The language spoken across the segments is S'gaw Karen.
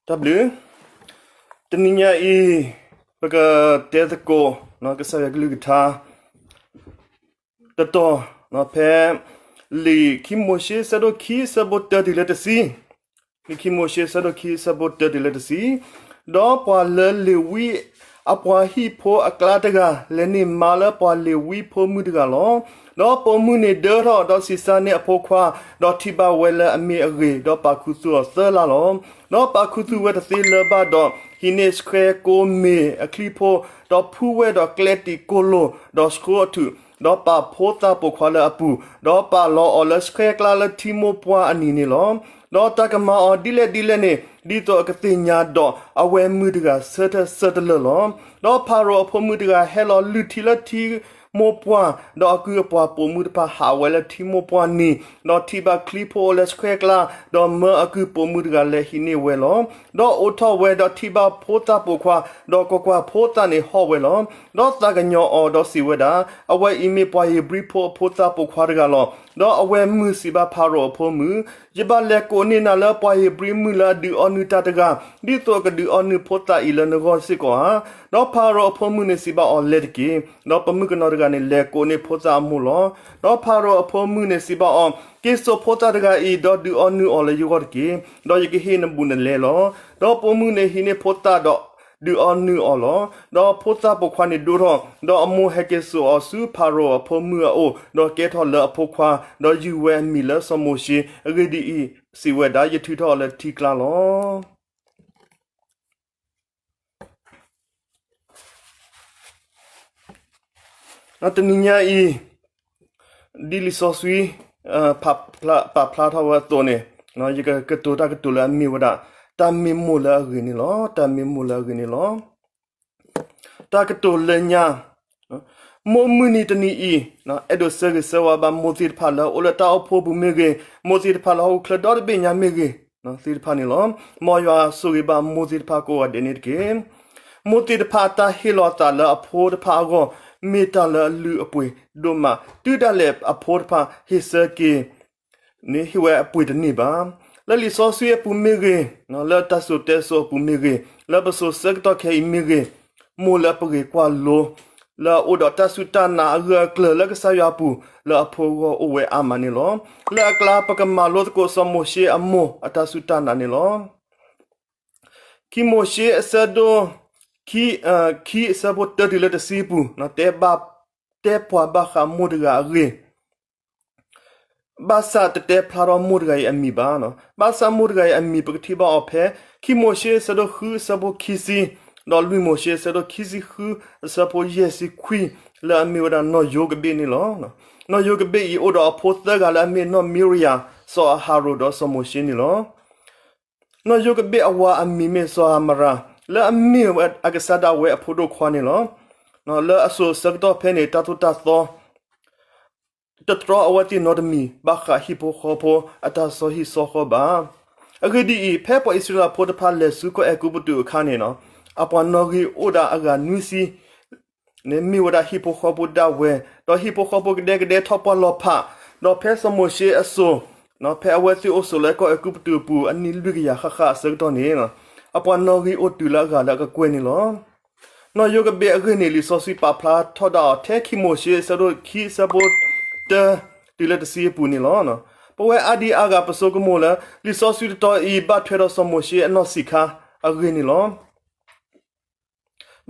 တၢ်ဘျုး, တနံၤညါအံၤ ပကတဲသကိး ကစၢ်ယွၤကလုၢ်ကထါ တတီၤ ဖဲ လံာ်ခံမိၤၡ့ အဆၢဒိၣ်ခံ အဆၢဖိတၢတုၤလၢတဆံ, လံာ်ခံမိၤၡ့ အဆၢဒိၣ်ခံ အဆၢဖိတၢတုၤလၢတဆံ, ဒီးပှၤလၢလ့ၤဝံ အပှၤဟံၣ်ဖိအကျါတဂၤ လဲၤန့ၢ်မါလၢပှၤလ့ၤဝံဖိမုၣ်တဂၤလီၤ. ဒီးပိာ်မုၣ်န့ၣ်ဒၢထီၣ် ဒီးဆံးစၢ်န့ၢ်အဖိခွါ, ဒီးထံၣ်ဘၣ်ဝဲလၢအမ့ၢ်အဂ့ၤ, ဒီးပာ်ခူသူၣ်အီၤသၢလါလီၤ. ဒီးပာ်ခူသူၣ်ဝဲတသ့လၢၤဘၣ်ဒီး, ဟံးန့ၢ်ဆှဲကိးမ့ၤအချံဖိ, ဒီးဖှူဝဲဒီးကျဲတံာ်ကိၢ်လိာ်, ဒီးဆှိအထူၣ်, ဒီးပာ်ဖိသၣ်ပိာ်ခွါလၢအပူၤ, ဒီးပာ်လီၤအီၤလၢဆှဲကျါလၢထံမိၢ်ပှၢ်အနံၤန့ၣ်လီၤ. ဒီးတၢ်ကမၤအီၤဒ်လဲၣ်ဒ်လဲၣ်န့ၣ်, ဒ်သိးအကသ့ၣ်ညါဒီး အဝဲမုၢ်တဂၤဆၢထၢၣ်ဆၢတလၢာ်လီၤ. ဒီးဖၤရိၤအဖိမုၣ်တဂၤဟဲလီၤလုၢ်ထံလၢထံမိၢ်ပှၢ်, ဒီးအကုၢ်အပှၤပိာ်မုၣ်တဖၣ်ဟးဝဲလၢထံမိၢ်ပှၢ်နံၤ, ဒီးထံၣ်ဘၣ်ချံဖိအိၣ်လၢဆှဲကျါ, ဒီးမၢအကုၢ်ပိာ်မုၣ်တဂၤလဲၤဟံးန့ၢ်ဝဲလီၤ. ဒီးအိးထီၣ်ဝဲဒီးထံၣ်ဘၣ်ဖိသၣ်ပိာ်ခွါ, ဒီးကွၢ်ကွၢ်, ဖိသၣ်န့ၣ်ဟီၣ်ဝဲလီၤ. ဒီးသးကညီၤအီၤဒီးစံးဝဲဒၣ်, အဝဲအံၤမ့ၢ်ပှၤဧ့ၤဘြံၤဖိအဖိသၣ်ပိာ်ခွါတဂၤလီၤ. ဒီးအဝဲမုၢ်စံးဘၣ်ဖၤရိၤအဖိမုၣ်, ယဘၣ်လဲၤကိးန့ၢ်နၤလၢပှၤဧ့ၤဘြံၤမုၣ်လၢအဒုးအီနုၢ်တၢ်တဂၤ, ဒ်သိးအကဒုးအီနုၢ်ဖိသၣ်အံၤလၢနဂီၢ်စ့ၢ်ကီးဧါ. ဒီးဖၤရိၤအဖိမုၣ်န့ၣ်စံးဘၣ်အီၤ, လဲၤတက့ၢ်. ဒီးပိာ်မုၣ်ကနီၤတဂၤန့ၣ် လဲၤကိးန့ၢ်ဖိသၣ်အမိၢ်လီၤ. ဒီးဖၤရိၤအဖိမုၣ်န့ၣ်စံးဘၣ်အီၤ, က့ၤစိာ်ဖိသၣ်တဂၤအံၤ, ဒီးဒုးအီနုၢ်အီၤလၢယဂီၢ်တက့ၢ်. ဒီးယကဟ့ၣ်နဘူးနလဲလီၤ. ဒီးပိာ်မုၣ်န့ၣ်ဟံးန့ၢ်ဖိသၣ်ဒီးဒုးအီနုၢ်အီၤလီၤ. ဒီးဖိသၣ်ပိာ်ခွါန့ၣ်ဒိၣ်ထီၣ်, ဒီးအမိၢ်ဟဲက့ၤစိာ်အီၤဆူဖၤရိၤအဖိမုၣ်အအိၣ်, ဒီးကဲထီၣ်လၢအဖိခွါ, ဒီးယုၢ်ဝဲအမံၤလၢစီၤမိၤၡ့. အဂ့ၢ်ဒ်အံၤ, စံးဝဲဒၣ်, ယထုးထီၣ်အီၤလၢထံကျါလီၤ. တနံၤညါအံၤ, ဒ်လံာ်စီဆှံ ပာ်ဖျါထီၣ်ဝဲအသိးန့ၣ်, ယကကတိၤတၢ်ကတိၤလၢအမ့ၢ်ဝဲဒၣ် တၢ်မ့ၢ်မိၢ်လၢအဂ့ၤန့ၣ်လီၤ. တၢ်မ့ၢ်မိၢ်လၢအဂ့ၤန့ၣ်လီၤ. တၢ်ကတိၤလၢညါ, မိၢ်မုၢ်နံၤတနံၤအံၤ, အဲၣ်ဒိးဆၢဂ့ၤဆၢဝါဘၣ်မိၢ်သ့ၣ်တဖၣ်လၢအအိၣ်လၢတၢ်အိၣ်ဖှိၣ်ပူၤမ့ၢ်ဂ့ၤ, မိၢ်သ့ၣ်တဖၣ်လၢဟီၣ်ခိၣ်ချၢဒီတဘ့ၣ်ညါမ့ၢ်ဂ့ၤ, သ့ၣ်တဖၣ်န့ၣ်လီၤ. မ်ယွၤဆိၣ်ဂ့ၤဘၣ်မိၢ်သ့ၣ်တဖၣ်ကိးဂၤဒဲးန့ၣ်တက့ၢ်. မိၢ်သ့ၣ်တဖၣ်အတၢ်ဟ့ၣ်လီၤသးလၢအဖိတဖၣ်အဂီၢ်, မ့ၢ်တၢ်လၢအလုၢ်အပှ့ၤဒိၣ်မး, တုၤဒၣ်လဲာ်အဖိတဖၣ်ဟ့ၣ်ဆၢက့ၤ န့ၣ်ဟ့ၣ်ဝဲအပှ့ၤတန့ၢ်ဘၣ်. လၢလံာ်စီဆှံအပူၤမ့ၢ်ဂ့ၤ, လၢတၢ်စိၤတဲစိၤအပူၤမ့ၢ်ဂ့ၤ, လၢပစိၤဆၢကတီၢ်ခဲအံၤမ့ၢ်ဂ့ၤ, မိၢ်လၢပဂ့ၤကွၢ်လိ, လၢအအိၣ်ဒီးတၢ်စူၢ်တၢ်နာ်အဂၢၢ်အကျၢၤလၢကစၢ်ယွၤအပူၤ, လၢအဖိအဂီၢ်အိၣ်ဝဲအါမးန့ၣ်လီၤ. လၢအကျါပကမၤလိသကိးစီၤမိၤၡ့အမိၢ်အတၢ်စူၢ်တၢ်နာ်န့ၣ်လီၤ. ခံမိၤၡ့အဆၢဒိၣ် ခံအဆၢဖိတၢတုၤလၢတဆံအပူၤ, တဲဘၣ်, တဲပှၤဘၣ်ဃးမိၢ်တဂၤအဂ့ၢ် ဘၣ်ဆၣ်တတဲဖျါထီၣ်မိၢ်တဂၤအံၤအမံၤဘၣ်. ဘၣ်ဆၣ်မိၢ်တဂၤအံၤအမံၤ ပကထံၣ်ဘၣ်အီၤဖဲ ခံမိၤၡ့အဆၢဒိၣ်ဃုအဆၢဖိခံဆံ, ဒီးလွံၢ်မိၤၡ့အဆၢဒိၣ်ခံဆံဃုအဆၢဖိယဲၢ်ဆံခွံ, လၢအမ့ၢ်ဝဲဒၣ်နီၢ်ယိၤကဘ့ၣ်န့ၣ်လီၤ. နီၢ်ယိၤကဘ့ၣ်အံၤအိၣ်ဒီးအဖိသၢဂၤလၢအမ့ၢ်နီၢ်မံရယၤ, စီၤအၤဟရိၣ်ဒီးစီၤမိၤၡ့န့ၣ်လီၤ. နီၢ်ယိၤကဘ့ၣ်အဝၤအမံၤမ့ၢ်စီၤအၤမရၤ, လၢအမ့ၢ်ဝဲအကစၢ်ဒၣ်ဝဲအဖိဒိၣ်ခွါန့ၣ်လီၤ. လၢအစိၤဆၢကတီၢ်ဖဲန့ၣ် တၢ်သိၣ်တၢ်သီ တတြီအဝဲသ့ၣ်နီတမံၤ ဘၣ်ဃးဟံၣ်ဖိဃီဖိအတၢ်ဆီဟံၣ်ဆီဃီဘၣ်. အဂ့ၢ်ဒ်အံၤ, ဖဲပှၤအံၣ်စရ့လးဖိတဖၣ်လဲၤဆူကီၢ်အဲၤကူပတူးအခါန့ၣ်, အပှၤနီၣ်ဂံၢ်အိၣ်ဒၣ်အဂၤနွံဆံ န့ၣ်မ့ၢ်ဝဲဒၣ်ဟံၣ်ဖိဃီဖိဒၣ်ဝဲ, ဒီးဟံၣ်ဖိဃီဖိကဒဲကဒဲထီၣ်ပှၢ်လီၤဖး, ဒီးဖဲစီၤမိၤၡ့အစိၤ, ဖဲအဝဲသ့ၣ်အိၣ်ဆိးလၢကီၢ်အဲၤကူပတူးအပူၤ အနံၣ်လွံၢ်ကယၤဃၣ်ဃၣ်အဆၢကတီၢ်န့ၣ်, အပှၤနီၣ်ဂံၢ်အိၣ်တုၤလၢအဂၤလၢအကကွဲၢ်န့ၣ်လီၤ. နီၢ်ယိၤကဘ့ၣ်အဂ့ၢ်န့ၣ် လံာ်စီဆှံပာ်ဖျါထီၣ်ဒၣ်အီၤ ထဲခံမိၤၡ့အဆၢဒိၣ်ခံအဆၢဖိတၢ တုၤလၢတဆံအပူၤန့ၣ်လီၤ. ပဝဲအါဒံအါဂၤပဆိကမိၣ်လၢ လံာ်စီဆှံတတီၤအံၤဘၣ်ထွဲဒီးစီၤမိၤၡ့အနီၢ်ဆံးခါအဂ့ၢ်န့ၣ်လီၤ.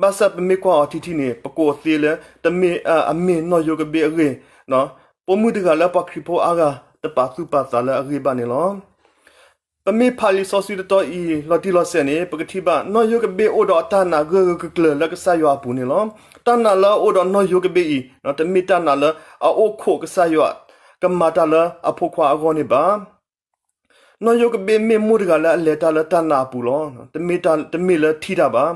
ဘၣ်ဆၣ်ပမ့ၢ်ကွၢ်အီၤထံထံန့ၣ် ပကိးသ့လၢ တမ့ၢ်အမ့ၢ်နီၢ်ယိၤကဘ့ၣ်အဂ့ၢ်, ပိာ်မုၣ်တဂၤလၢပှၤခရံာ်ဖိအါဂၤတပာ်သူၣ်ပာ်သးလၢအဂ့ၢ်ဘၣ်န့ၣ်လီၤ. ပမ့ၢ်ဖးလံာ်စီဆှံတတီၤအံၤ လီၤတံၢ်လီၤဆဲးန့ၣ် ပကထံၣ်ဘၣ် နီၢ်ယိၤကဘ့ၣ်အိၣ်ဒီးအတၢ်နာ်ဂၢၢ်ဂၢၢ်ကျၢၤကျၢၤလၢကစၢ်ယွၤအပူၤန့ၣ်လီၤ. တၢ်နာ်လၢအအိၣ်ဒီးနီၢ်ယိၤကဘ့ၣ်အံၤ တမ့ၢ်တၢ်နာ်လၢအအိၣ်ခိးကစၢ်ယွၤ ကမၤတၢ်လၢအဖိခွါအဂီၢ်န့ၣ်ဘၣ်. နီၢ်ယိၤကဘ့ၣ်မ့ၢ်မိၢ်တဂၤလၢအလဲၤတၢ်လၢတၢ်နာ်အပူၤလီၤ. တမ့ၢ်လၢထံၣ်တၢ်ဘၣ်.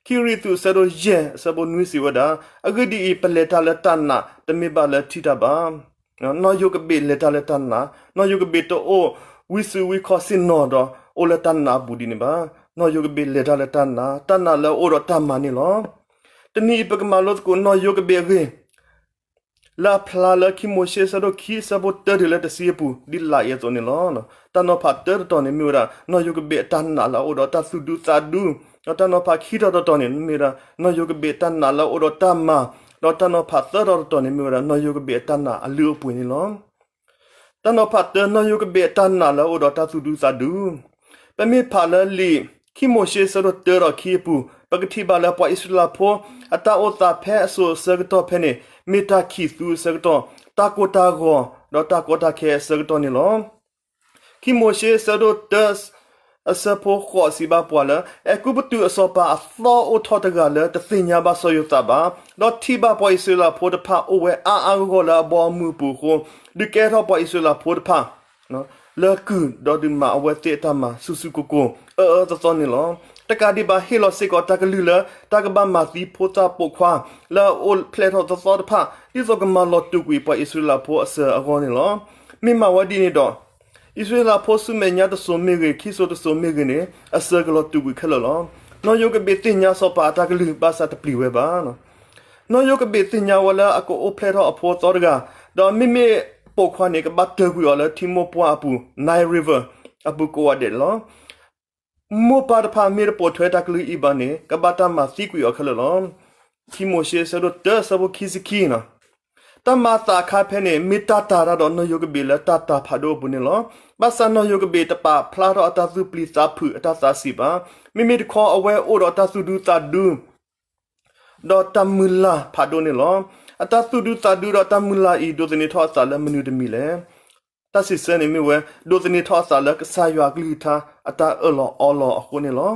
ခံကရံၣ်သူး အဆၢဒိၣ်ယဲၢ် အဆၢဖိနွံ စံးဝဲဒၣ်, အဂ့ၢ်ဒ်အံၤ, ပလဲၤတၢ်လၢတၢ်နာ်, တမ့ၢ်ဘၣ်လၢထံၣ်တၢ်ဘၣ်. နီၢ်ယိၤကဘ့ၣ်လဲၤတၢ်လၢတၢ်နာ်, နီၢ်ယိၤကဘ့ၣ်တအိၣ်ဝံစုဝံခီၣ်ဆ့ၣ်နီၤဒီး အိၣ်လၢတၢ်နာ်အပူၤဒ်န့ၣ်ဘၣ်. နီၢ်ယိၤကဘ့ၣ်လဲၤတၢ်လၢတၢ်နာ်, တၢ်နာ်လၢအအိၣ်ဒီးတၢ်မၤန့ၣ်လီၤ. တနံၤအံၤ ပကမၤလိသကိးနီၢ်ယိၤကဘ့ၣ်အဂ့ၢ် လၢအဖျါလၢခံမိၤၡ့အဆၢဒိၣ်ခံအဆၢဖိတၢတုၤလၢတဆံအပူၤ ဒ်လာ်အံၤအသိးန့ၣ်လီၤ. တၢ်နီၤဖးတၢတတီၤန့ၣ်မ့ၢ်ဝဲဒၣ် နီၢ်ယိၤကဘ့ၣ်အတၢ်နာ်လၢအအိၣ်ဒီးတၢ်သူၣ်ဒူသးဒူ, ဒီးတၢ်နီၤဖးခံတီၤတတီၤန့ၣ်မ့ၢ်ဝဲဒၣ် နီၢ်ယိၤကဘ့ၣ်အတၢ်နာ်လၢအအိၣ်ဒီးတၢ်မၤ, ဒီးတၢ်နီၤဖးသၢတီၤတတီၤန့ၣ်မ့ၢ်ဝဲဒၣ် နီၢ်ယိၤကဘ့ၣ်အတၢ်နာ်အလုၢ်အပှ့ၤန့ၣ်လီၤ. တၢ်နီၤဖးတၢ နီၢ်ယိၤကဘ့ၣ်အတၢ်နာ်လၢအအိၣ်ဒီးတၢ်သူၣ်ဒူသးဒူ. ပမ့ၢ်ဖးလၢလံာ်ခံမိၤၡ့အဆၢဒိၣ်တၢဒီးခံအပူၤ ပကထံၣ်ဘၣ်လၢပှၤအံၣ်စရ့လးဖိ အတၢ်အိၣ်သးဖဲအစိၤအဆၢကတီၢ်ဖဲန့ၣ် မ့ၢ်တၢ်ခံးသူအဆၢကတီၢ်, တၢ်ကိၢ်တၢ်ဂီၤ, ဒီးတၢ်ကီတၢ်ခဲအဆၢကတီၢ်န့ၣ်လီၤ. ခံမိၤၡ့အဆၢဒိၣ်တၢ အဆၢဖိဃိးစံးဘၣ်ပှၤလၢ အဲၤကူပတူးအစီၤပၤအသီအိၣ်ထီၣ်တဂၤလၢတသ့ၣ်ညါဘၣ်စီၤယိၤသးဘၣ်, ဒီးထံၣ်ဘၣ်ပှၤအံၣ်စရ့လးဖိတဖၣ်အိၣ်ဝဲအါအါဂီၢ်ဂီၢ်လၢအဘီအမုၢ်အပူၤအဃိ, ဒုးကဲထီၣ်ပှၤအံၣ်စရ့လးဖိတဖၣ် လၢကုၢ်, ဒီးဒုးမၤအဝဲသ့ၣ်အတၢ်မၤဆူၣ်ဆူၣ်ကိၢ်ကိၢ် အၢအၢသီသီန့ၣ်လီၤ. တကးဒံးဘၣ် ဟ့ၣ်လီၤစ့ၢ်ကီးတၢ်ကလုၢ်လၢ တၢ်ကဘၣ်မၤသံဖိသၣ်ပိာ်ခွါ လၢအအိၣ်ဖျဲၣ်ထီၣ်သီသီတဖၣ် ဒ်သိးကမၤလီၤတူာ်ကွံာ်ပှၤအံၣ်စရ့လးဖိအစၢၤအဂီၢ်န့ၣ်လီၤ. မ့ၢ်မၤဝဲဒ်န့ၣ်ဒီး အံၣ်စရ့လးဖိဆူမဲာ်ညါတစိၤမ့ၢ်ဂ့ၤ, ခံစိၤတစိၤမ့ၢ်ဂ့ၤန့ၣ် အစၢၤကလီၤတူာ်ကွံာ်ခဲလၢာ်လီၤ. နီၢ်ယိၤကဘ့ၣ်သ့ၣ်ညါစီၤပၤအတၢ်ကလုၢ် ဘၣ်ဆၣ်တပျံၤဝဲဘၣ်. နီၢ်ယိၤကဘ့ၣ်သ့ၣ်ညါဝဲလၢအကအိၣ်ဖျဲၣ်ထီၣ်အဖိအသီတဂၤ, ဒီးမ့မ့ၢ်ပိာ်ခွါန့ၣ် ကဘၣ်တၢၢ်ကွံာ်အီၤလၢထံမိၢ်ပှၢ်အပူၤ Nile River အပူၤကိးဂၤဒဲးလီၤ. မိၢ်ပၢ်တဖၣ်မ့ၢ်တပိာ်ထွဲတၢ်ကလုၢ်အံၤဘၣ်န့ၣ် ကဘၣ်တၢ်မၤသံကွံာ်အီၤခဲလၢာ်လီၤ. ခံမိၤၡ့အဆၢဒိၣ်တၢအဆၢဖိခံဆံခံန့ၣ် တၢ်မၤအသးအခါဖဲန့ၣ် မ့ၢ်တၢ်တာ်တၢ်ဒီးနီၢ်ယိၤကဘ့ၣ်လၢတၢ်တာ်ဖးဒိၣ်အပူၤန့ၣ်လီၤ. ဘၣ်ဆၣ်နီၢ်ယိၤကဘ့ၣ်တပာ်ဖျါထီၣ်အတၢ်သူၣ်ပျံၤသးဖုးအတၢ်သးဆံးဘၣ်. မ့မ့ၢ်တခီအဝဲအိၣ်ဒီးတၢ်သူၣ်ဒူသးဒူ ဒီးတၢ်မုၢ်လၢ်ဖးဒိၣ်န့ၣ်လီၤ. အတၢ်သူၣ်ဒူသးဒူဒီးတၢ်မုၢ်လၢ်အံၤ ဒိးသန့ၤထီၣ်အသးလၢမနုၤတမံၤလဲၣ်. တၢ်စံးဆၢန့ၣ်မ့ၢ်ဝဲ ဒိးသန့ၤထီၣ်အသးလၢကစၢ်ယွၤအကလုၢ်ကထါ အတၢ်အၢၣ်လီၤအီလီၤအဃိန့ၣ်လီၤ.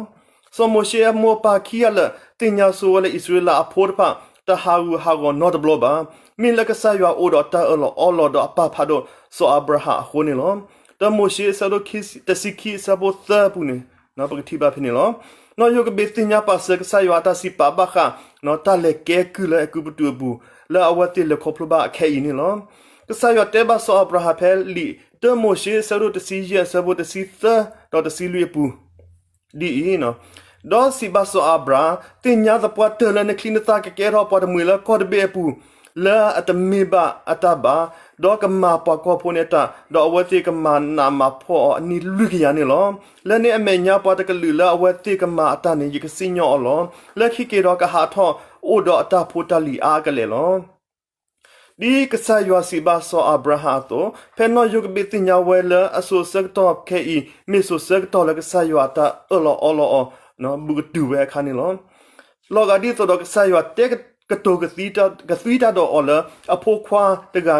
စီၤမိၤၡ့အမိၢ်အပၢ်ခံဂၤလၢာ် သ့ၣ်ညါဆိဝဲလၢအံၣ်စရ့လးအဖိတဖၣ် တဟးဂူာ်ဟးဂီၤနီတဘျီဘၣ်. မ့ၢ်လၢကစၢ်ယွၤအိၣ်ဒီးတၢ်အၢၣ်လီၤအီလီၤဒီးအပၢ်ဖးဒိၣ် စီၤအၤဘြၤဟၣ်အဃိန့ၣ်လီၤ. တၢမိၤၡ့အဆၢဒိၣ်တဆံခံအဆၢဖိသၢအပူၤန့ၣ် ပကထံၣ်ဘၣ်ဖဲန့ၣ်လီၤ. နီၢ်ယိၤကဘ့ၣ်သ့ၣ်ညါပာ်စၢၤကစၢ်ယွၤအတၢ်စံးပာ်ဘၣ်ဃး တၢ်လဲၤကဲကုၢ်လၢအဲၤကူပတူးအပူၤ လၢအဝဲသ့ၣ်လဲၤခီဖျိဘၣ်အခဲအံၤန့ၣ်လီၤ. ကစၢ်ယွၤတဲဘၣ်စီၤအၤဘြၤဟၣ်ဖဲလံာ်တၢမိၤၡ့ အဆၢဒိၣ်တဆံယဲၢ် အဆၢဖိတဆံသၢ ဒီးတဆံလွံၢ်အပူၤ ဒ်အံၤ, ဒီးစံးဘၣ်စီၤအၤဘြၤဟၣ်, သ့ၣ်ညါသပှၢ်တၢၢ်လၢနချံနသၣ်ကကဲထီၣ်ပှၤတမှံၤလၢကီၢ်တဘ့ၣ်အပူၤ, လၢအတမ့ၢ်ဘၣ်အတၢ်ဘၣ်, ဒီးကမၤပှၤကီၢ်ဖိန့ၣ်အတၢ်, ဒီးအဝဲသ့ၣ်ကမၤနးမၤဖှီၣ်အီၤအနံၣ်လွံၢ်ကယၤန့ၣ်လီၤ. လၢန့ၣ်အမဲာ်ညါပှၤတကလုာ်လၢအဝဲသ့ၣ်ကမၤအတၢ်န့ၣ် ယကစံၣ်ညီၣ်အီၤလီၤ. လၢခံက့ၤဒီးကဟးထီၣ်အိၣ်ဒီးအတၢ်ဖိတၢ်လံၤအါအကလဲာ်လီၤ. ဒ်ကစၢ်ယွၤစံးဘၣ်စီၤအၤဘြၤဟၣ်အသိး, ဖဲနီၢ်ယိၤကဘ့ၣ်သ့ၣ်ညါဝဲလၢအစိၤအဆၢကတီၢ်ခဲအံၤ မ့ၢ်စိၤဆၢကတီၢ်လၢကစၢ်ယွၤအတၢ်အၢၣ်လီၤအီလီၤအီၤ ဘူးကတုၤဝဲအခါန့ၣ်လီၤ. လီၤဂာ်ဒ်သိးဒီးကစၢ်ယွၤတဲကတိၤကသံတၢ်ဒီးအီၤလၢအဖိခွါတဂၤ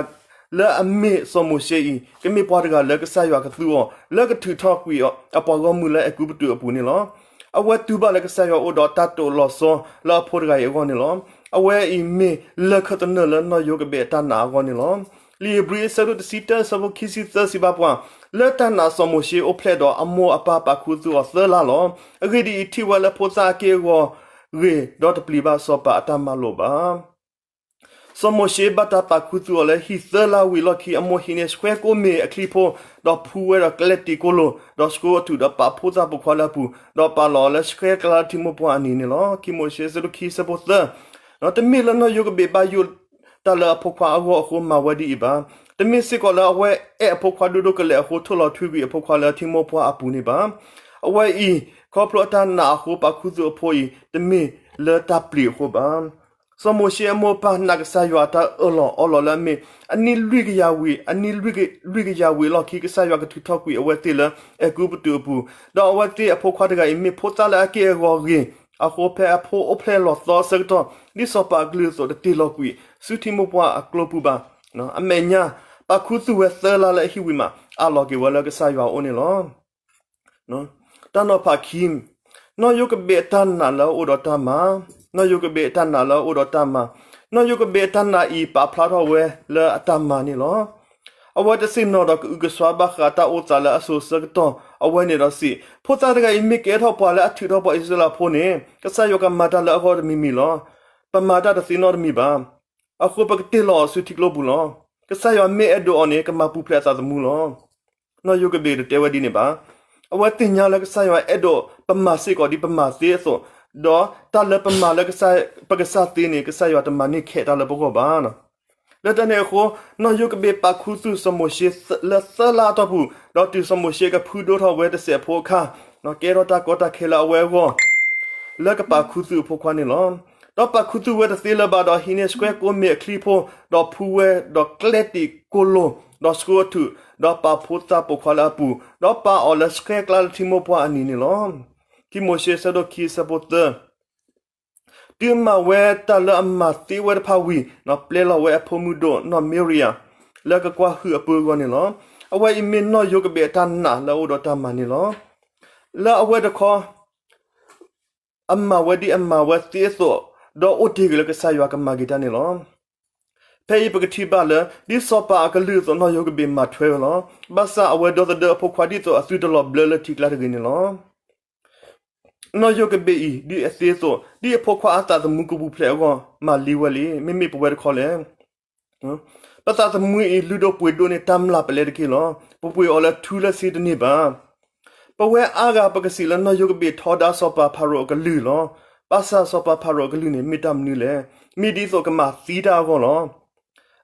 လၢအမ့ၢ်စီၤမိၤၡ့အံၤ ကမ့ၢ်ပှၤတဂၤလၢကစၢ်ယွၤကသူအီၤ လၢကထုးထီၣ်ကွံာ်အပှၤဂီၢ်မုၢ်လၢအဲၤကူပတူးအပူၤန့ၣ်လီၤ. အဝဲတူၢ်ဘၣ်လၢကစၢ်ယွၤအိၣ်ဒီးတၢ်တိာ်လီၤဆီလၢအဖိတဂၤအံၤအဂီၢ်န့ၣ်လီၤ. အဝဲအံၤမ့ၢ်လၢၢ်ခၢၣ်သနၢၣ်လၢနီၢ်ယိၤကဘ့ၣ်အတၢ်နာ်အဂီၢ်န့ၣ်လီၤ. လံာ်ဧ့ၤဘြံၤအဆၢဒိၣ်တဆံတၢ အဆၢဖိခံဆံသၢစံးဘၣ်ပှၤ, လၢတၢ်နာ်စီၤမိၤၡ့အိၣ်ဖျဲၣ်ဒီးအမိၢ်အပၢ်ပာ်ခူသူၣ်အီၤသၢလါလီၤ. အဂ့ၢ်ဒ်အံၤ, ထံၣ်ဝဲလၢဖိသၣ်အက့ၢ်အဂီၤဂ့ၤ, ဒီးတပျံၤဘၣ်စီၤပၤအတၢ်မၤလိာ်ဘၣ်. စီၤမိၤၡ့ဘၣ်တၢ်ပာ်ခူသူၣ်အီၤလၢဟံၣ်သၢလါဝံၤအလီၢ်ခံ အမိၢ်ဟံးန့ၢ်ဆှဲကိးမ့ၢ်အချံဖိ, ဒီးဖှူဝဲဒီးကျဲတံၤကိလိာ်, ဒီးဆှိအထူၣ်ဒီးပာ်ဖိသၣ်ပိာ်ခွါလၢအပူၤ, ဒီးပာ်လီၤအီၤလၢဆှဲကျါလၢထံမိၢ်ပှၢ်အနံၤန့ၣ်လီၤ. ခံမိၤၡ့ အဆၢဒိၣ်ခံ အဆၢဖိသၢ တမ့ၢ်လၢနီၢ်ယိၤကဘ့းဘၣ်ယိၣ်တၢ်လၢအဖိခွါအဂီၢ်အဃိမၤဝဲဒ်အံၤဘၣ်. တမ့ၢ်စ့ၢ်ကီးလၢအဝဲအဲၣ်အဖိခွါဒိၣ်ဒိၣ်ကလဲာ်အဃိ ထိၣ်လီၤထွံကွံာ်အဖိခွါလၢထံမိၢ်ပှၢ်အပူၤန့ၣ်ဘၣ်. အဝဲအံၤ ခီဖျိအတၢ်နာ်အဃိ ပာ်ခူသူၣ်အဖိအံၤ တမ့ၢ်လၢတၢ်ပျံၤအဃိဘၣ်. စီၤမိၤၡ့အမိၢ်အပၢ်နာ်ကစၢ်ယွၤအတၢ်အၢၣ်လီၤအီလီၤလၢအမ့ၢ် အနံၣ်လွံၢ်ကယၤဝံၤ, အနံၣ်လွံၢ်ကယၤဝံၤအလီၢ်ခံ ကစၢ်ယွၤကထုးထီၣ်ကွံာ်အဝဲသ့ၣ်လၢအဲၤကူပတူးအပူၤ, ဒီးအဝဲသ့ၣ်အဖိခွါတဂၤအံၤ မ့ၢ်ဖိသၣ်လၢအက့ၢ်အဂီၤဂ့ၤ, အဃိဖဲအဖိအိၣ်ဖျဲၣ်လီၤသီအဆၢကတီၢ် ဒ်စီၤပၤအကလုၢ်အသိး တတ့ၢ်လီၤကွံာ်ဆူထံမိၢ်ပှၢ်အကျိပူၤဘၣ်. အမဲာ်ညါ ပာ်ခူသူၣ်ဝဲသၢလါလၢအဟံၣ်ဝံၤမး အးလီၤက့ၤဝဲလၢကစၢ်ယွၤအအိၣ်န့ၣ်လီၤ. တၢ်နီၤဖးခံ, နီၢ်ယိၤကဘ့းအတၢ်နာ်လၢအအိၣ်ဒီးတၢ်မၤ, နီၢ်ယိၤကဘ့းအတၢ်နာ်လၢအအိၣ်ဒီးတၢ်မၤ, နီၢ်ယိၤကဘ့းအတၢ်နာ်အံၤ ပာ်ဖျါထီၣ်ဝဲလၢအတၢ်မၤန့ၣ်လီၤ. အဝဲတဆ့ၣ်နီၤဒီးကအုကစွါဘၣ်ဃးတၢ်အိၣ်သးလၢအစိၤအဆၢကတီၢ်, အဝဲန့ၣ်ဒီးစံး, ဖိသၣ်တဂၤအံၤမ့ၢ်ကဲထီၣ်ပှၤလၢအထုးထီၣ်ပှၤအံၣ်စရ့လးဖိန့ၣ်, ကစၢ်ယွၤကမၤတၢ်လၢအဂီၢ်တမံၤမံၤလီၤ. ပမၤတၢ်တသ့နီတမံၤဘၣ်. အဃိပကတ့ၢ်လီၤအီၤဆူထံကျိပူၤလီၤ. ကစၢ်ယွၤမ့ၢ်အဲၣ်ဒိးအီၤန့ၣ် ကမၤပူၤဖျဲးအသးသမူလီၤ. နီၢ်ယိၤကဘ့းတတဲဝဲဒ်န့ၣ်ဘၣ်. အဝဲသ့ၣ်ညါလၢကစၢ်ယွၤအဲၣ်ဒိးပမၤစ့ၢ်ကီးဒ်ပမၤသ့အသိး, ဒီးတၢ်လၢပမၤလၢပကစၢ်သ့န့ၣ် ကစၢ်ယွၤတမၤန့ၢ်ခဲးတၢ်လၢပဂီၢ်ဘၣ်. လၢတၢ်န့ၣ်အဃိ, နီၢ်ယိၤကဘ့းပာ်ခူသူၣ်စီၤမိၤၡ့လၢသၢလါအတီၢ်ပူၤ, ဒီးတုၤစီၤမိၤၡ့ကဖုဒိၣ်ထီၣ်ဝဲတစဲးဖိအခါ, ကဲထီၣ်တၢ်ကီတၢ်ခဲလၢအဝဲအဂီၢ်, လၢကပာ်ခူသူၣ်အဖိခွါန့ၣ်လီၤ. ဒီးပာ်ခူသူၣ်ဝဲတသ့လၢၤဘၣ်ဒီး ဟံးန့ၢ်ဆှဲၣ်ကိးမ့ၢ်အချံဖိ, ဒီးဖှူဝဲ, ဒီးကျဲတံာ်ကိလိၤ, ဒီးဆှိအထူၣ်, ဒီးပာ်ဖိသၣ်ပိာ်ခွါလၢအပူၤ, ဒီးပာ်အီၤလၢဆှဲၣ်ကျါလၢထံမိၢ်ပှၢ်အနံၤန့ၣ်လီၤ. ခံမိၤၡ့ဆၢဒိၣ်ခံဆၢဖိသၢ တုၤမၤဝဲတၢ်လၢအမၤသ့ဝဲတဖၣ်ဝံၤ, ပျဲလီၤဝဲအဖိမုၣ်ဒိၣ်နီၢ်မံရယၤ, လၢကကွၢ်ဟုၣ်အပုၢ်အဂီၢ်န့ၣ်လီၤ. အဝဲအံၤမ့ၢ်နီၢ်ယိၤကဘ့းအတၢ်နာ်လၢအအိၣ်ဒီးတၢ်မၤန့ၣ်လီၤ. လၢအဝဲတခီ အမၤဝဲဒ်အမၤဝဲသ့အသိး, ဒီးအိၣ်တ့ၢ်ကွံာ်လၢကစၢ်ယွၤကမၤက့ၤတၢ်န့ၣ်လီၤ. ဖဲအံၤပကထံၣ်ဘၣ်လၢ ဒ်စီၤပၤအကလုၢ်အသိး နီၢ်ယိၤကဘ့းမၤထွဲဝဲလီၤ. ဘၣ်ဆၣ်အဝဲဒီသဒၢအဖိခွါဒ်သိးအသုတလီၤဘျၢလၢထံကျါတဂ့ၤန့ၣ်လီၤ. နီၢ်ယိၤကဘ့းအံၤ ဒ်အသ့အသိး, ဒ်အဖိခွါအသးသမူကပူၤဖျဲးအဂီၢ် မၤလံဝဲလံ, မ့မ့ၢ်ပဝဲတခီလဲၣ်. ပသးသမူအံၤ လုၢ်ဒိၣ်ပှ့ၤဒိၣ်န့ၢ်တၢ်မျၢ်ပလဲတက့ၢ်လီၤ. ပပှ့ၤအီၤလၢထူလၢစ့တန့ၢ်ဘၣ်. ပဝဲအါဂၤပကစံးလၢ နီၢ်ယိၤကဘ့းထီဒါစီၤပၤဖၤရိၤအကလုၢ်လီၤ. ဘၣ်ဆၣ်စီၤပၤဖၤရိၤအကလုၢ်န့ၣ် မ့ၢ်တၢ်မနုၤလဲၣ်. မ့ၢ်ဒ်သိးကမၤသံတၢ်အဂီၢ်လီၤ.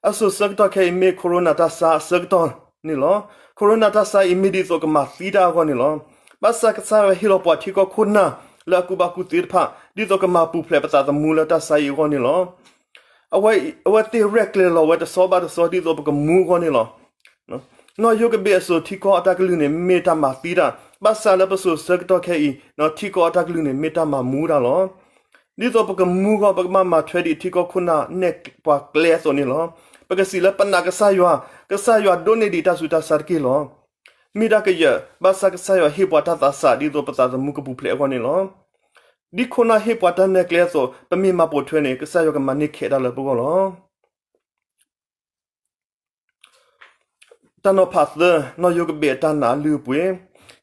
အစိၤဆၢကတီၢ်ခဲအံၤမ့ၢ် ခိၣ်ရိနၢ်တၢ်ဆါအဆၢကတီၢ်န့ၣ်လီၤ. ခိၣ်ရိနၢ်တၢ်ဆါအံၤ မ့ၢ်ဒ်သိးကမၤသံတၢ်အဂီၢ်န့ၣ်လီၤ. ဘၣ်ဆၣ်ကစၢ်ယွၤဟ့ၣ်လီၤပှၤထံကီၢ်ခိၣ်နၢ်လၢအကူၣ်ဘၣ်ကူၣ်သ့တဖၣ် ဒ်သိးကမၤပူၤဖျဲးပသးသမူလၢတၢ်ဆါအံၤအဂီၢ်န့ၣ်လီၤ. အဝဲသ့ၣ်ရဲၣ်ကျဲၤလီၤဝဲတဆီဘၣ်တဆီ ဒ်သိးပကမူအဂီၢ်န့ၣ်လီၤ. နီၢ်ယိၤကဘ့းအစိၤထံကီၢ်အတၢ်ကလုၢ်န့ၣ် မ့ၢ်တၢ်မၤသံတၢ်, ဘၣ်ဆၣ်လၢပစိၤဆၢကတီၢ်ခဲအံၤ ထံကီၢ်အတၢ်ကလုၢ်န့ၣ် မ့ၢ်တၢ်မၤမူတၢ်လီၤ. ဒ်သိးပကမူအဂီၢ် ပကဘၣ်မၤထွဲဒံးထံကီၢ်ခိၣ်နၢ်နဲၣ်ပှၤကျဲအသိးန့ၣ်လီၤ. ပကစံးလၢပနာ်ကစၢ်ယွၤ, ကစၢ်ယွၤဒိးန့ၢ်ဒံးတၢ်ဆူးတၢ်ဆါတက့ၢ်လီၤ. မ့ၢ်တၢ်ကယၢၤ, ဘၣ်ဆၣ်ကစၢ်ယွၤဟ့ၣ်ပှၤတၢ်သးစၢ် ဒ်သိးပသးသမူကပူၤဖျဲးအဂီၢ်န့ၣ်လီၤ. ဒ်ခိၣ်နၢ်ဟ့ၣ်ပှၤတၢ်နဲၣ်ကျဲအသိး ပမ့ၢ်မၤပိာ်ထွဲန့ၣ် ကစၢ်ယွၤကမၤန့ၢ်ခဲးတၢ်လၢပဂီၢ်လီၤ. တၢ်နီၤဖးသၢ, နီၢ်ယိၤကဘ့းအတၢ်နာ်အလုၢ်အပှ့ၤ.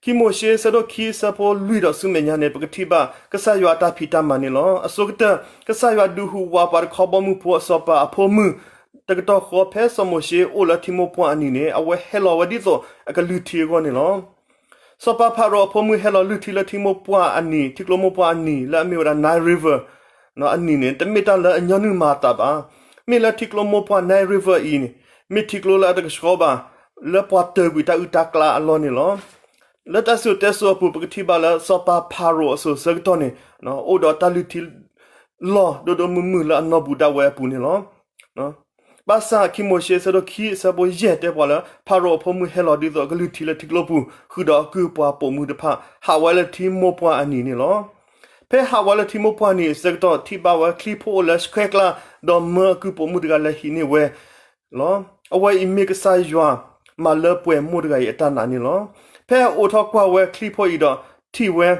ခံမိၤၡ့ဆၢဒိၣ်ခံဆၢဖိလွံၢ်ဒီးဆူမဲာ်ညါန့ၣ် ပကထံၣ်ဘၣ် ကစၢ်ယွၤအတၢ်ဖံးတၢ်မၤန့ၣ်လီၤ. အဆိကတၢၢ် ကစၢ်ယွၤဒုးဟူးဝးပှၤတခီဘီမုၢ်ဖိအစီၤပၤအဖိမုၣ် တကတီၢ်ဃီ ဖဲစီၤမိၤၡ့အိၣ်လၢထံမိၢ်ပှၢ်အနံၤန့ၣ် အဝဲဟဲလီၤဝဲဒ်သိးအကလုၢ်ထံအဂီၢ်န့ၣ်လီၤ. စီၤပၤဖၤရိၤအဖိမုၣ်ဟဲလီၤလုၢ်ထံလၢထံမိၢ်ပှၢ်အနံၤ, ထံကျိမိၢ်ပှၢ်အနံၤ လၢအမ့ၢ်ဝဲဒၣ် Nile River အနံၤန့ၣ် တမ့ၢ်တၢ်လၢအညီနုၢ်မၤအသးဘၣ်. မ့ၢ်လၢထံကျိမိၢ်ပှၢ် Nile River အံၤန့ၣ် မ့ၢ်ထံကျိလၢအတကဆှီဘၣ် လၢပှၤတၢၢ်ကွံာ်တၢ်အုၣ်တၢ်ကျါအလီၢ်န့ၣ်လီၤ. လၢတၢ်စံၣ်စိၤတဲစိၤအပူၤ ပကထံၣ်ဘၣ်လၢစီၤပၤဖၤရိၤအစိၤဆၢကတီၢ်န့ၣ် အိၣ်ဒီးတၢ်လုၢ်ထံ လီၢ်ဒိၣ်ဒိၣ်မုၢ်မုၢ်လၢအနီၢ်ဘူးဒၣ်ဝဲအပူၤန့ၣ်လီၤ. ဘၣ်ဆၣ်ခံမိၤၡ့ဆၢဒိၣ်ခံအဆၢဖိယဲၢ်တဲပှၤလၢ ဖၤရိၤအဖိမုၣ်ဟဲလီၤဒ်သိးအကလုၢ်ထံလၢထံကျိပူၤ ဃုာ်ဒီးအကုၢ်အပှၤပိာ်မုၣ်တဖၣ် ဟးဝဲလၢထံမိၢ်ပှၢ်အနံၤန့ၣ်လီၤ. ဖဲဟးဝဲလၢထံမိၢ်ပှၢ်အနံၤအဆၢကတီၢ် ထံၣ်ဘၣ်ဝဲချံဖိအိၣ်လၢဆှဲကျါ ဒီးမၢအကုၢ်ပိာ်မုၣ်တဂၤလၢဟံးန့ၢ်ဝဲလီၤ. အဝဲအံၤမ့ၢ်ကစၢ်ယွၤမၤလၢပှဲၤမိၢ်တဂၤအံၤအတၢ်နာ်န့ၣ်လီၤ. ဖဲအအိးထီၣ်ကွၢ်ဝဲချံဖိအံၤဒီး ထံၣ်ဝဲ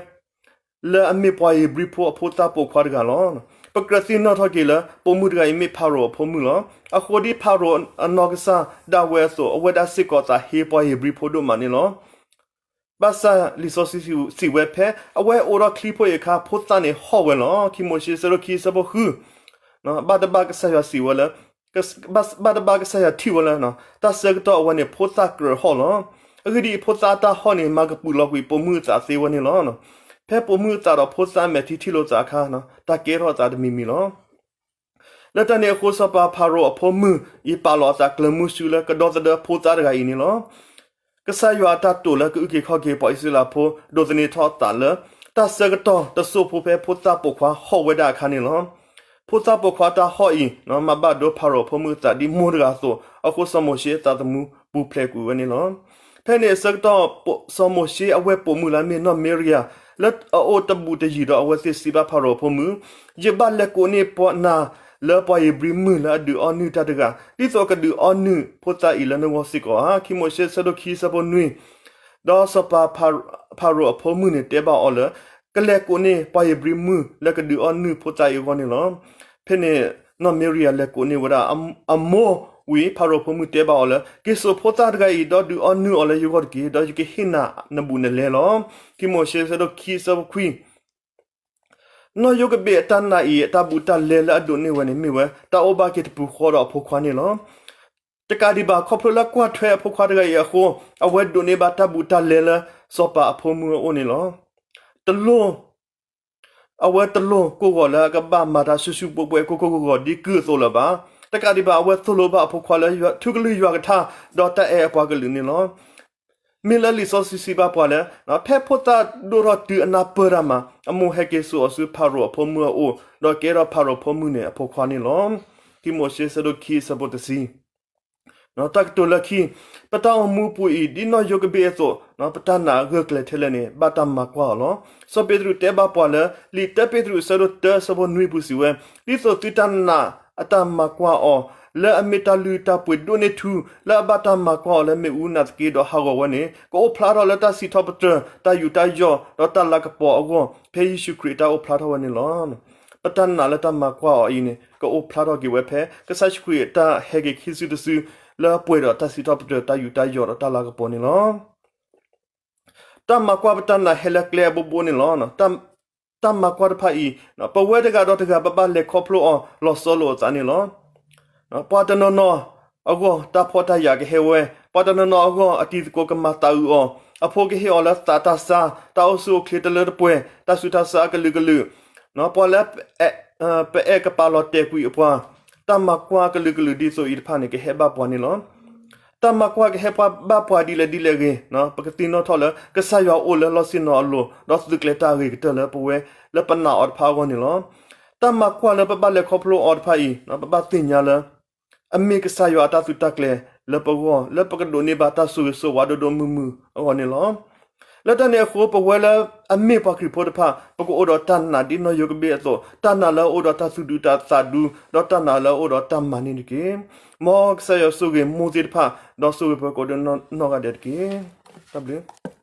လၢအမ့ၢ်ပှၤဧ့ၤဘြံၤဖိအဖိသၣ်ပိာ်ခွါတဂၤလီၤ. ပကြၢးသ့ၣ်နီၣ်ထီၣ်က့ၤလၢ ပိာ်မုၣ်တဂၤအံၤမ့ၢ်ဖၤရိၤအဖိမုၣ်လီၤ. အဃိဒ်ဖၤရိၤအနီၢ်ကစၢ်ဒၣ်ဝဲအသိး အဝဲဒၣ်စ့ၢ်ကီးသးဟ့ပှၤဧ့ၤဘြံၤဖိဒိၣ်မးန့ၣ်လီၤ. ဘၣ်ဆၣ်လံာ်စီဆှံစံးဝဲဖဲ အဝဲအိးထီၣ်ချံဖိအံၤအခါ ဖိသၣ်န့ၣ်ဟီၣ်ဝဲလီၤ. ခံမိၤၡ့ဆၢဒိၣ်ခံဆၢဖိဃု ဘၣ်တဘၣ်ကစၢ်ယွၤစံးဝဲလၢ ဘၣ်တဘၣ်ကစၢ်ယွၤထံၣ်ဝဲလၢ တၢ်ဆၢကတီၢ်အဝဲန့ၣ် ဖိသၣ်ကြၢးဟီၣ်လီၤ. အဂ့ၢ်ဒ်အံၤ ဖိသၣ်အတၢ်ဟီၣ်န့ၣ် မၤကပုာ်လီၤကွံာ်ပိာ်မုၣ်အသးသ့ဝဲန့ၣ်လီၤ. ဖဲပိာ်မုၣ်အသးဒီးဖိသၣ်အမဲာ်ထံထံၣ်လိာ်သးအခါ တၢ်ကဲထီၣ်အသးတမံၤမံၤလီၤ. လၢတၢ်န့ၣ်အဃိ စီၤပၤဖၤရိၤအဖိမုၣ်အံၤ ပာ်လီၤအသးကျၢၤမုဆူလၢကဒီသဒၢဖိသၣ်တဂၤအံၤန့ၣ်လီၤ. ကစၢ်ယွၤအတၢ်တိာ်လၢကအုၣ်က့ၤခီၣ်က့ၤပှၤအံၣ်စရ့လးဖိ ဒိးသန့ၤထီၣ်အသးလၢ တၢ်ဆၢကတီၢ်တစိၢ်ဖိဖဲဖိသၣ်ပိာ်ခွါဟီၣ်ဝဲဒၣ်အခါန့ၣ်လီၤ. ဖိသၣ်ပိာ်ခွါတၢ်ဟီၣ်အံၤ မၤဘၣ်ဒိဖၤရိၤအဖိမုၣ်အသးဒ်မိၢ်တဂၤအသိး အဃိစီၤမိၤၡ့အသးသမူပူၤဖျဲးကွံာ်ဝဲန့ၣ်လီၤ. ဖဲန့ၣ်အဆၢကတီၢ် စီၤမိၤၡ့အဝဲၢ်ပိာ်မုၣ်လၢအမ့ၢ်နီၢ်မံရယၤ လၢအအိၣ်တဘူးတယံၤဒီးအဝဲသ့ၣ်စံးဘၣ်ဖၤရိၤအဖိမုၣ်, ယဘၣ်လဲၤကိးန့ၢ်ပှၤနၤလၢပှၤဧ့ၤဘြံၤမုၢ်လၢအဒုးအီၣ်နုၢ်တၢ်တဂၤ ဒ်သိးကဒုးအီၣ်နုၢ်ဖိသၣ်အံၤလၢနဂီၢ်စ့ၢ်ကီးဧါ. ခံမိၤၡ့ဆၢဒိၣ်ခံဆၢဖိနွံ ဒီးစီၤပၤဖၤရိၤအဖိမုၣ်န့ၣ်တဲဘၣ်အီၤလၢ ကလဲၤကိးန့ၢ်ပှၤဧ့ၤဘြံၤမုၣ်လၢကဒုးအီၣ်နုၢ်ဖိသၣ်အံၤအဂီၢ်န့ၣ်လီၤ. ဖဲန့ၣ် နီၢ်မံရယၤလဲၤကိးန့ၢ်ဝဲဒၣ် အမိၢ်ဝံၤ ဖၤရိၤဖိမုၣ်တဲဘၣ်အီၤလၢ က့ၤစိာ်ဖိသၣ်တဂၤအံၤ ဒီးဒုးအီၣ်နုၢ်အီၤလၢယဂီၢ်တက့ၢ်, ဒီးယကဟ့ၣ်နၤနဘူးနလဲလီၤ. ခံမိၤၡ့ဆၢဒိၣ်ခံဆၢဖိခွံ နီၢ်ယိၤကဘ့းအတၢ်နာ်အံၤ အတၢ်ဘူးတၢ်လဲလၢအဒိးန့ၢ်ဝဲန့ၣ် မ့ၢ်ဝဲတၢ်အိၣ်ဘၣ်က့ၤတပူၤဃီဒီးအဖိခွါန့ၣ်လီၤ. တကးဒံးဘၣ် ခီဖျိလၢကွၢ်ထွဲအဖိခွါတဂၤအံၤအဃိ အဝဲဒိးန့ၢ်ဘၣ်တၢ်ဘူးတၢ်လဲလၢစီၤပၤအဖိမုၣ်အအိၣ်န့ၣ်လီၤ. တလိၣ် အဝဲတလိၣ်ကိၢ်ဂီၤလၢအကဘၣ်မၤတၢ်ဆူၣ်ဆူၣ်ဘှဲဘှဲကိၢ်ကိၢ်ဂီၤဂီၤဒ်ကုၢ်အသိးလၢၤဘၣ်. တကးဒံးဘၣ် အဝဲသိၣ်လိဘၣ်အဖိခွါလၢ ထူကလုၢ်ယွၤကထါ ဒီးတၢ်အဲၣ်အပှၤကလုာ်န့ၣ်လီၤ. မ့ၢ်လၢလံာ်စီဆှံစံးဘၣ်ပှၤလၢ ဖဲဖိသၣ်ဒိၣ်ထီၣ်တုၤအနၢ်ပၢၢ်တၢ်မၤ အမိၢ်ဟဲက့ၤစိာ်အီၤဆူဖၤရိၤအဖိမုၣ်အအိၣ်, ဒီးကဲထီၣ်ဖၤရိၤဖိမုၣ်န့ၣ်အဖိခွါန့ၣ်လီၤ. ခံမိၤၡ့ ဆၢဒိၣ်ခံ ဆၢဖိတဆံ တၢ်ကတိၤလၢခံ, ပတၢ်အိၣ်မူပူၤအံၤ ဒ်နီၣ်ယိၤကဘ့ၣ်အသိး ပတၢ်နာ်အဂၢၢ်ကျၢၤထဲလဲၣ်န့ၣ် ဘၣ်တၢ်မၤကွၢ်အီၤလီၤ. စီၤပ့းတရူးတဲဘၣ်ပှၤလၢ လံာ်တၢပ့းတရူး ဆၢဒိၣ်တၢ ဆၢဖိနွံပူၤစံးဝဲ, ဒ်သိးသုတၢ်နာ်အတၢ်မၤကွၢ်အီၤ လၢအမ့ၢ်တၢ်လုၢ်တၢ်ပှ့ၤဒိၣ်န့ၢ်ထူ လၢအဘၣ်တၢ်မၤကွၢ်အီၤလၢမ့ၣ်အူနာ်သက့ ဒီးဟးဂီၤဝဲန့ၣ် ကအိၣ်ဖျါထီၣ်လၢတၢ်စံးထီၣ်ပတြၢၤ တၢ်ယူးတၢ်ယီၣ် ဒီးတၢ်လၤကပီၤအဂီၢ် ဖဲယ့ၣ်ၡူးခရံာ်အတၢ်အိၣ်ဖျါထီၣ်ဝဲန့ၣ်လီၤ. ပတၢ်နာ်လၢတၢ်မၤကွၢ်အီၤအံၤန့ၣ် ကအိၣ်ဖျါထီၣ်က့ၤဝဲဖဲ ကစၢ်ယ့ၣ်ၡူးခရံာ်အတၢ်ဟဲက့ၤခံစုတစု လၢအပှဲၤဒီးတၢ်စံးထီၣ်ပတြၢၤ တၢ်ယူးတၢ်ယီၣ်ဒီးတၢ်လၤကပီၤန့ၣ်လီၤ. တၢ်မၤကွၢ်ပတၢ်နာ်ဟဲလၢကျဲအဘိဘိန့ၣ်လီၤ. တၢ်မၤကွၢ်တဖၣ်အံၤ ပဝဲတဂၤဒီးတဂၤ ပဘၣ်လဲၤခီဖျိအီၤ လီၤဆီလိာ်အသးန့ၣ်လီၤ. ပှၤတနီၤနီၤအဂီၢ် တၢ်ဖှီၣ်တၢ်ယာ်ကဟဲဝဲ, ပှၤတနီၤနီၤအဂီၢ် အတံၤသကိးကမၤသးအုးအီၤ, အဖိကဟ့ၣ်အီၤလၢသးတၢ်ဆါ, တၢ်အိၣ်ဆူၣ်အိၣ်ချ့တလၢတပှဲၤ, တၢ်ဆူးတၢ်ဆါအကလုာ်ကလုာ်, ပှၤလၢ ပအဲၣ်ကပာ်လီၤတဲာ်ကွံာ်အပှၤ, တၢ်မၤကွၢ်ကလုာ်ကလုာ်ဒ်သိးအံၤတဖၣ်န့ၣ် ကဟဲဘၣ်ပှၤန့ၣ်လီၤ. တၢ်မၤကွၢ်ကဟဲဘၣ်ပှၤဒ်လဲၣ်ဒ်လဲၣ်ဂ့ၤ, ပကသ့ၣ်နီၣ်ထီၣ်လၢ ကစၢ်ယွၤအိၣ်လၢလီၢ်ဆ့ၣ်နီၤအလိၤ ဒီးသုးကျဲၤတၢ်အဂ့ၤကတၢၢ်လၢပဝဲ လၢပနာ်အီၤတဖၣ်အဂီၢ်န့ၣ်လီၤ. တၢ်မၤကွၢ်လၢပဘၣ်လဲၤခီဖျိအီၤတဖၣ်အံၤ ပဘၣ်သ့ၣ်ညါလၢ အမ့ၢ်ကစၢ်ယွၤအတၢ်သုးတၢ်ကျဲၤလၢပဂီၢ် လၢပကဒိးန့ၢ်ဘၣ်တၢ်ဆိၣ်ဂ့ၤဆိၣ်ဝါဒိၣ်ဒိၣ်မုၢ်မုၢ်အဂီၢ်န့ၣ်လီၤ. လၢတၢ်န့ၣ်အဃိ ပဝဲလၢအမ့ၢ်ပှၤခရံာ်ဖိတဖၣ် ပကအိၣ်ဒီးတၢ်နာ်ဒ်နီၣ်ယိၤကဘ့ၣ်အသိး, တၢ်နာ်လၢအအိၣ်ဒီးတၢ်သူၣ်ဒူသးဒူ, ဒီးတၢ်နာ်လၢအအိၣ်ဒီးတၢ်မၤန့ၣ်တက့ၢ်. မ်ကစၢ်ယွၤဆိၣ်ဂ့ၤမိၢ်သ့ၣ်တဖၣ်, ဒီးဆိၣ်ဂ့ၤပှၤကိးဒဲးနီၢ်ဂၤဒဲးတက့ၢ်. တၢ်ဘျုး